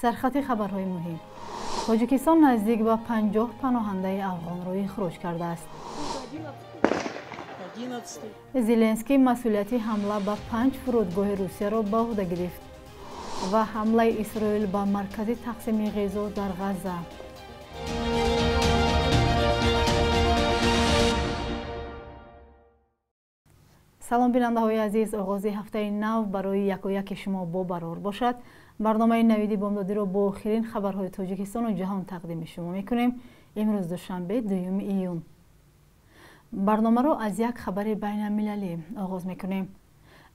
Сархати хабарҳои муҳим. Тоҷикистон наздик ба 50 паноҳандаи афғонро ихроҷ кардааст. Зеленский масъулияти ҳамла ба 5 фурудгоҳи Русияро ба уҳда гирифт ва ҳамлаи Исроил ба маркази тақсими ғизо дар Ғазза. Салом бинандаҳои азиз, оғози ҳафтаи нав барои якояки шумо бобарор бошад. Барномаи навиди бомдодиро бо охирин хабарҳои Тоҷикистону ҷаҳон тақдими шумо мекунем. Имрӯз душанбе, 2 июн. Барномаро аз як хабари байналмилалӣ оғоз мекунем.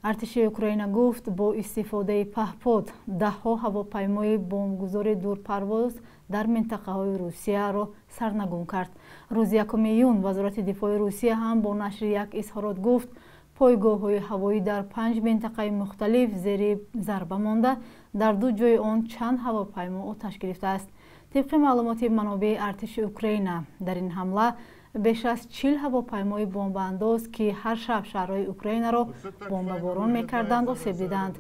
Артиши Украина гуфт, бо истифодаи паҳпод даҳҳо ҳавопаймои бомбгузори дурпарвоз дар минтақаҳои Русияро сарнагун кард. Рӯзи 1 июн Вазорати дифои Русия ҳам бо нашри як изҳорот гуфт, пойгоҳҳои ҳавоӣ дар 5 минтақаи мухталиф зери зарба монда, дар ду ҷои он чанд ҳавопаймо оташ гирифтааст. Тибқи маълумоти манобеи артиши Украина, дар ин ҳамла беш аз 40 ҳавопаймои бомбаандоз, ки ҳар шаб шаҳрҳои Украинаро бомбаборон мекарданд, осеб диданд.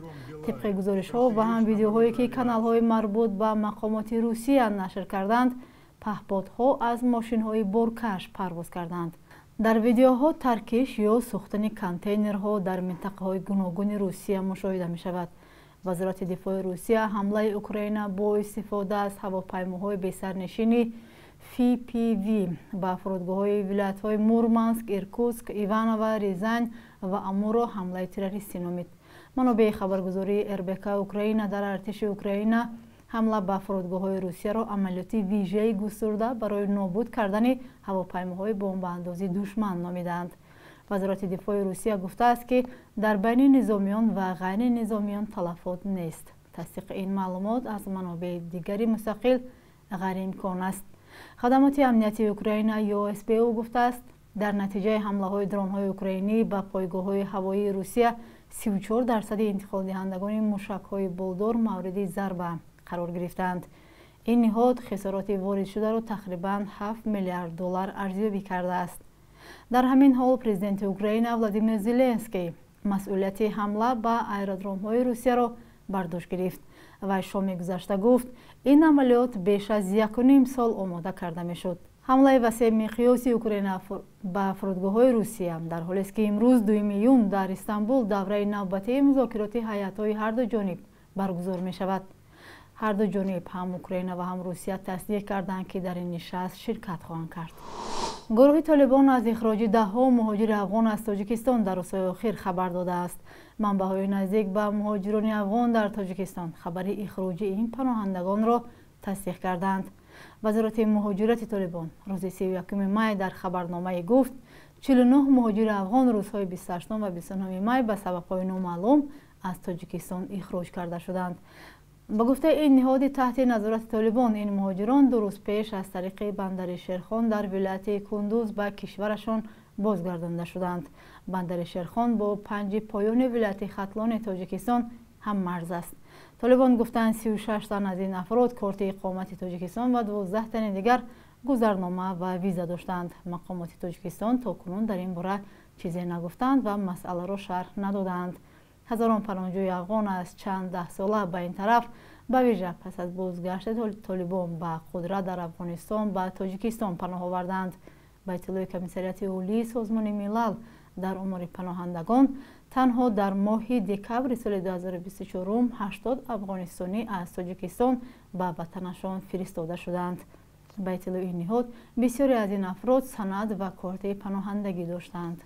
Тибқи гузоришҳо ва ҳам видеоҳое, ки каналҳои марбут ба мақомоти Русия нашр карданд, паҳподҳо аз мошинҳои боркаш парвоз карданд. Дар видеоҳо таркиш ё сӯхтани контейнерҳо дар минтақаҳои гуногуни Русия мушоҳида мешавад. Вазорати дифои Русия ҳамлаи Украина бо истифода аз ҳавопаймоҳои бесарнишини FPV ба фурудгоҳҳои вилоятҳои Мурманск, Иркутск, Иваново, Рязань ва Амурро ҳамлаи террористӣ номид. Манобеи хабаргузории РБК Украина дар артиши Украина ҳамла ба фурудгоҳҳои Русияро амалиёти вижаи густурда барои нобуд кардани ҳавопаймоҳои бомбаандози душман номиданд. Вазорати дифои Русия гуфтааст, ки дар байни низомиён ва ғайри низомиён талафот нест. Тасдиқи ин маълумот аз манобеи дигари мустақил ғайриимкон аст. Хадамоти амнияти Украина ё СБУ гуфтааст, дар натиҷаи ҳамлаҳои дронҳои украинӣ ба пойгоҳҳои ҳавоии Русия 34% интиқолдиҳандагони мушакҳои болдор мавриди зарба қарор гирифтаанд. Ин ниҳод хисороти воридшударо тақрибан 7 миллиард доллар арзёбӣ кардааст. Дар ҳамин ҳол президенти Украина Владимир Зеленский масъулияти ҳамла ба аэродромҳои Русияро бардошт гирифт. Вай шоми гузашта гуфт, ин амалиёт беш аз 1,5 сол омода карда мешуд. Ҳамлаи васеъ миқёси Украина ба фурудгоҳҳои Русия дар ҳолест, ки имрӯз 2 июн дар Истанбул давраи навбатии музокироти ҳайатҳои ҳарду ҷониб баргузор мешавад. Ҳарду ҷониб, ҳам Украина ва ҳам Русия, тасдиқ карданд, ки дар ин нишаст ширкат хоҳанд кард. Гурӯҳи Толибон аз ихроҷи даҳҳо муҳоҷири афғон аз Тоҷикистон дар рӯзҳои охир хабар додааст. Манбаъҳои наздик ба муҳоҷирони афғон дар Тоҷикистон хабари ихроҷи ин паноҳандагонро тасдиқ карданд. Вазорати муҳоҷирати Толибон рӯзи 31 май дар хабарномае гуфт, 49 муҳоҷири афғон рӯзҳои 28 ва 29 май ба сабабҳои номаълум аз Тоҷикистон ихроҷ карда шуданд. Ба гуфтаи ин ниҳоди таҳти назорати Толибон, ин муҳоҷирон 2 рӯз пеш аз тариқи бандари Шерхон дар вилояти Кундуз ба кишварашон бозгардонда шуданд. Бандари Шерхон бо 5 поёни вилояти Хатлони Тоҷикистон ҳаммарз аст. Толибон гуфтанд, 36 тан аз ин афрод корти иқомати Тоҷикистон ва 12 тани дигар гузарнома ва виза доштанд. Мақомоти Тоҷикистон то кунун дар ин бора чизе нагуфтанд ва масъаларо шарҳ надоданд. Ҳазорон паноҳҷӯи афғон аз чанд даҳсола ба ин тараф, ба вижа пас аз бозгашти Толибон ба қудрат дар Афғонистон, ба Тоҷикистон паноҳ оварданд. Ба иттилои Комиссариати Олии Созмони Милал дар умури паноҳандагон, танҳо дар моҳи декабри соли 2024 80 афғонистонӣ аз Тоҷикистон ба ватанашон фиристода шуданд. Ба иттилои ин ниҳод, бисёре аз ин афрод санад ва корти паноҳандагӣ доштанд.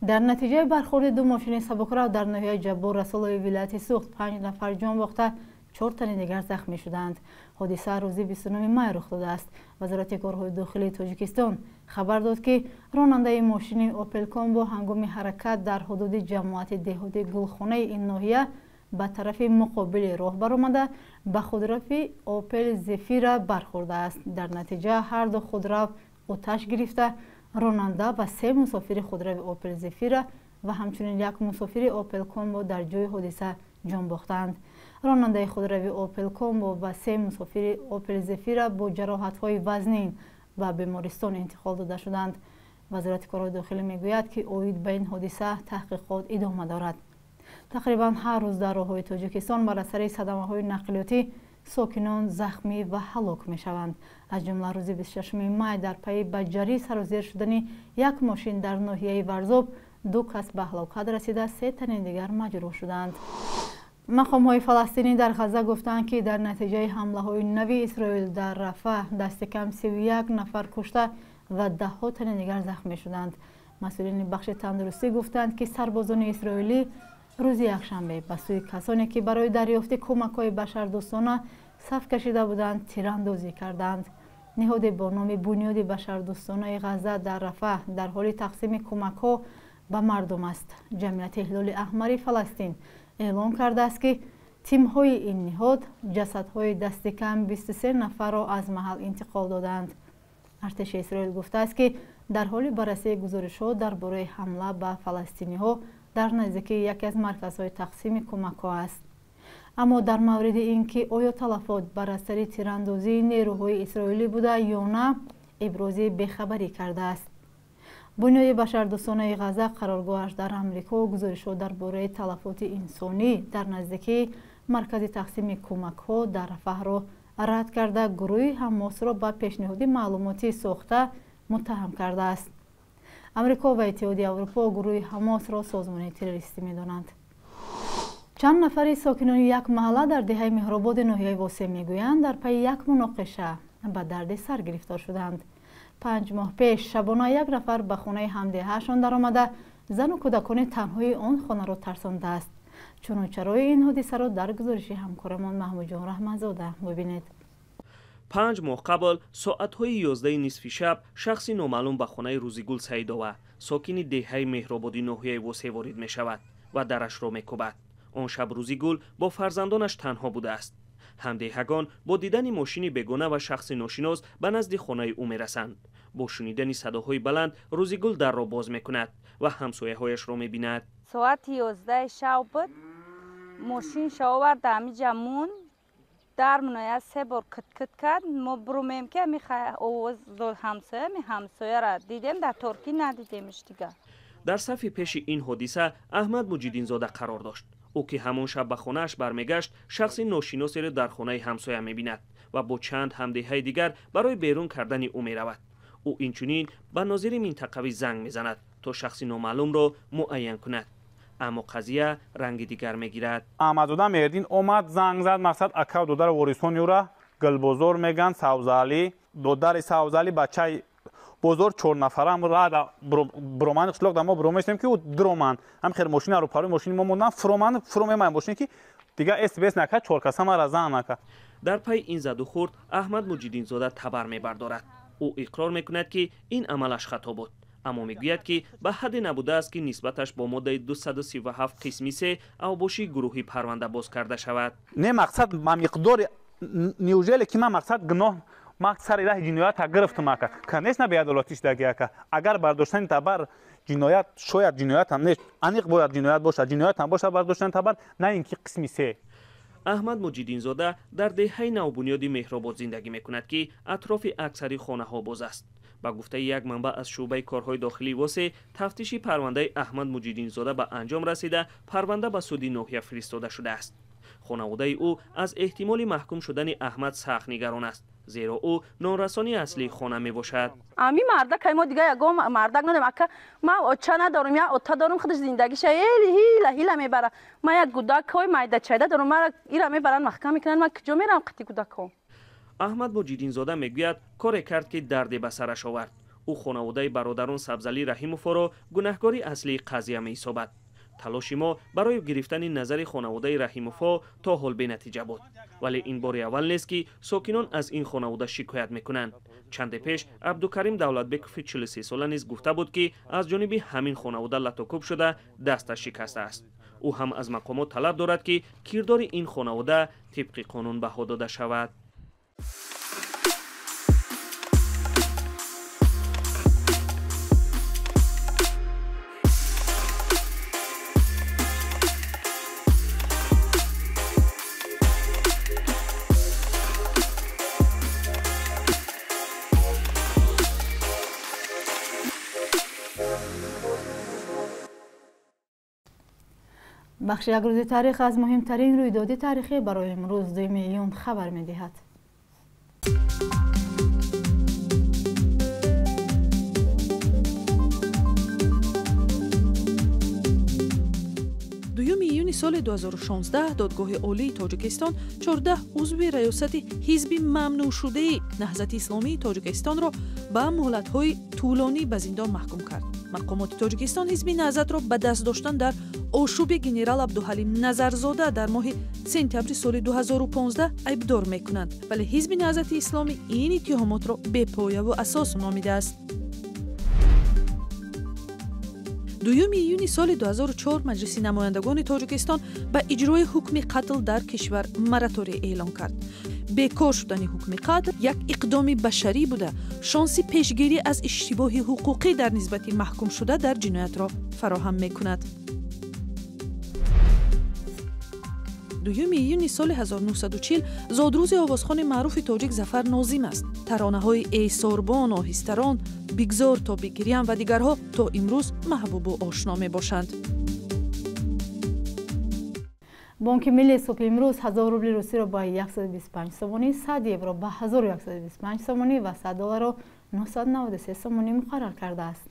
Дар натиҷаи бархӯрди ду мошини сабукрав дар ноҳияи Ҷаббор Расулови вилояти Суғд 5 нафар ҷон бохта, 4 тани дигар захмӣ шуданд. Ҳодиса рӯзи 29 май рух додааст. Вазорати корҳои дохилии Тоҷикистон хабар дод, ки ронандаи мошини Опел Комбо ҳангоми ҳаракат дар ҳудуди ҷамоати деҳоти Гулхонаи ин ноҳия ба тарафи муқобили роҳ баромада, ба худрави Опел Зефира бархӯрдааст. Дар натиҷа ҳар ду худрав оташ гирифта, ронанда ва 3 мусофири худрави Опел Зефира ва ҳамчунин як мусофири Опел Комбо дар ҷои ҳодиса ҷон бохтанд. Ронандаи худрави Опел Комбо ва 3 мусофири Опел Зефира бо ҷароҳатҳои вазнин ба бемористон интиқол дода шуданд. Вазорати корҳои дохилӣ мегӯяд, ки оид ба ин ҳодиса таҳқиқот идома дорад. Тақрибан ҳар рӯз дар роҳҳои Тоҷикистон бар асари садамаҳои нақлиётӣ Сокинон захмӣ ва ҳалок мешаванд. Аз ҷумла рӯзи 26 май дар пайи ба ҷарӣ сарозер шудани як мошин дар ноҳияи Варзоб 2 кас ба ҳалокат расида, 3 тани дигар маҷрӯҳ шуданд. Мақомҳои фаластинӣ дар Ғазза гуфтанд, ки дар натиҷаи ҳамлаҳои нави Исроил дар Рафаҳ дасти кам 31 нафар кушта ва даҳҳо тани дигар захмӣ шуданд. Масъулини бахши тандурустӣ гуфтанд, ки сарбозони исроилӣ рӯзи якшанбе ба сӯи касоне, ки барои дарёфти кӯмакҳои башардӯстона саф кашида буданд, тирандозӣ карданд. Ниҳоде бо номи Бунёди башардӯстонаи Ғазза дар Рафаҳ дар ҳоли тақсими кӯмакҳо ба мардум аст. Ҷамъияти Ҳилоли Аҳмари Фаластин эълон кардааст, ки тимҳои ин ниҳод ҷасадҳои дасти кам 23 нафарро аз маҳал интиқол доданд. Артиши Исроил гуфтааст, ки дар ҳоли баррасии гузоришҳо дар бораи ҳамла ба фаластиниҳо дар наздикии яке аз марказҳои тақсими кӯмакҳо аст. Аммо дар мавриди ин ки оё талафот бар асари тирандозии нерӯҳои исроилӣ буда ё на, ибрози бехабарӣ кардааст. Бунёди башардӯстонаи Ғазза қароргоҳаш дар Амрико гузоришҳо дар бораи талафоти инсонӣ дар наздикии маркази тақсими кӯмакҳо дар Рафаҳро рад карда, гурӯҳи Ҳамосро ба пешниҳоди маълумоти сохта муттаҳам кардааст. Амрико ва Иттиҳоди Аврупо гурӯҳи Ҳамосро созмони террористӣ медонанд. Чанд нафари сокинони як маҳалла дар деҳаи Меҳрободи ноҳияи Восеъ мегӯянд, дар пайи як муноқиша ба дарди сар гирифтор шуданд. 5 моҳ пеш шабона як нафар ба хонаи ҳамдеҳаашон даромада, зану кӯдакони танҳои он хонаро тарсондааст. Чуну чарои ин ҳодисаро дар гузориши ҳамкорамон Маҳмудҷон Раҳматзода бибинед. 5 моҳ қабл соатҳои 11 нисфи шаб шахси номаълум ба хонаи Рӯзигул Саидова, сокини деҳаи Меҳрободи ноҳияи Восеъ ворид мешавад ва дарашро мекӯбад. Он шаб Рӯзигул бо фарзандонаш танҳо будааст. Ҳамдеҳагон бо дидани мошини бегона ва шахси ношинос ба назди хонаи ӯ мерасанд. Бо шунидани садоҳои баланд Рӯзигул дарро боз мекунад ва ҳамсояҳояшро мебинад. Соати 11 шаб буд, мошинша овард ҳамиҷа монд, дар муноя 3 бор кит-кит кард. Мо бурумем ки ами овоз дод ҳамсоя, ами ҳамсояра дидем, дар торкӣ надидемш дигар. Дар сафи пеши ин ҳодиса Аҳмад Муҷиддинзода қарор дошт. Ӯ ки ҳамон шаб ба хонааш бармегашт, шахси ношиносеро дар хонаи ҳамсоя мебинад ва бо чанд ҳамдеҳаи дигар барои берун кардани ӯ меравад. Ӯ инчунин ба нозири минтақавӣ занг мезанад, то шахси номаълумро муайян кунад. Аммо қазия ранги дигар мегирад. Аҳмадзода Меҳриддин омад, занг зад, мақсад акав додари ворисони ӯра Гулбозор меган, Савзалӣ, додари Савзалӣ бачаи бозор 4 нафарам рада буромани қишлоқ да мо буроместем, ки ӯ дуроманд. Ҳам хел мошина рӯпаруи мошини мо мондан, фуроманд, фуромемай мошине ки дигар СБС накард, 4 каса мара занг накард. Дар пайи ин задухӯрд Аҳмад Муҷиддинзода табар мебардорад. Ӯ иқрор мекунад, ки ин амалаш хато буд, аммо мегӯяд, ки ба ҳадде набудааст, ки нисбаташ бо моддаи 237 қисми 3 авбошии гурӯҳӣ парванда боз карда шавад. Не мақсад ма миқдори неужели ки ман мақсад гуноҳ ман сари раҳи ҷиноята гирифтам ака. Конечно, беадолатӣ шудаги ака. Агар бардоштани табар ҷиноят, шояд ҷиноятам нест, аниқ бояд ҷиноят бошад, ҷиноятам бошад бардоштани табар, на ин ки қисми 3. Аҳмад Муҷиддинзода дар деҳаи навбунёди Меҳробод зиндагӣ мекунад, ки атрофи аксари хонаҳо боз аст. Ба гуфтаи як манбаъ аз шӯъбаи корҳои дохилии Восеъ, тафтиши парвандаи Аҳмад Муҷиддинзода ба анҷом расида, парванда ба суди ноҳия фиристода шудааст. Хонаводаи ӯ аз эҳтимоли маҳкум шудани Аҳмад сахт нигарон аст, зеро ӯ нонрасони аслии хона мебошад. Ами мардак мо дига ягон мардак надорем ака, ман оча надорам, як ота дорам, худаш зиндагиша ҳела ҳила ҳила мебара. Ман як гудакҳои майдачайда дорам, мара ира мебаранд, маҳкам мекунанд, ман куҷо мерам қити гудакҳо? Аҳмад Муҷиддинзода мегӯяд, коре кард, ки дарде ба сараш овард. Ӯ хонаводаи бародарон Сабзалӣ Раҳимовро гунаҳкори аслии қазия меҳисобад. Талоши мо барои гирифтани назари хонаводаи Раҳимовҳо то ҳол бенатиҷа буд. Вале ин бори аввал нест, ки сокинон аз ин хонавода шикоят мекунанд. Чанде пеш Абдукарим Давлатбекови 43сола низ гуфта буд, ки аз ҷониби ҳамин хонавода латокӯб шуда дасташ шикастааст. Ӯ ҳам аз мақомот талаб дорад, ки кирдори ин хонавода тибқи қонун баҳо дода шавад. Бахши як рӯзи таърих аз муҳимтарин рӯйдоди таърихӣ барои имрӯз 2 июн хабар медиҳад. Дуюми июни соли 2016 Додгоҳи Олии Тоҷикистон 14 узви раёсати ҳизби мамнӯъшудаи Наҳзати Исломии Тоҷикистонро ба муҳлатҳои тӯлонӣ ба зиндон маҳкум кард. Мақомоти Тоҷикистон ҳизби Наҳзатро ба даст доштан дар ошӯби генерал Абдуҳалим Назарзода дар моҳи сентябри соли 2015 айбдор мекунанд, вале ҳизби Наҳзати Исломӣ ин иттиҳомотро бепояву асос номидааст. Дуюми июни соли 2004 Маҷлиси намояндагони Тоҷикистон ба иҷрои ҳукми қатл дар кишвар мораторий эълон кард. Бекор шудани ҳукми қатл як иқдоми башарӣ буда, шонси пешгирӣ аз иштибоҳи ҳуқуқӣ дар нисбати маҳкумшуда дар ҷиноятро фароҳам мекунад. Дуюми июни соли 1940 зодрӯзи овозхони маъруфи тоҷик Зафар Нозим аст. Таронаҳои «Эй сорбон», «Оҳистарон», «Бигзор то бигирям» ва дигарҳо то имрӯз маҳбубу ошно мебошанд. Бонки Милли субҳи имрӯз 1000 рубли русиро ба 125 сомонӣ, 100 евро ба 1125 сомонӣ ва 100 долларро 993 сомонӣ муқаррар кардааст.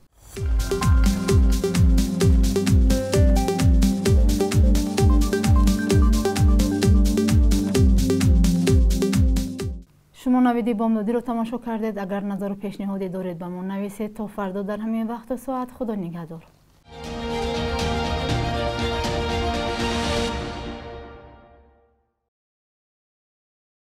Шумо навиди бомдодиро тамошо кардед. Агар назару пешниҳоде доред, ба мо нависед. То фардо дар ҳамин вақту соат, Худо нигаҳдор.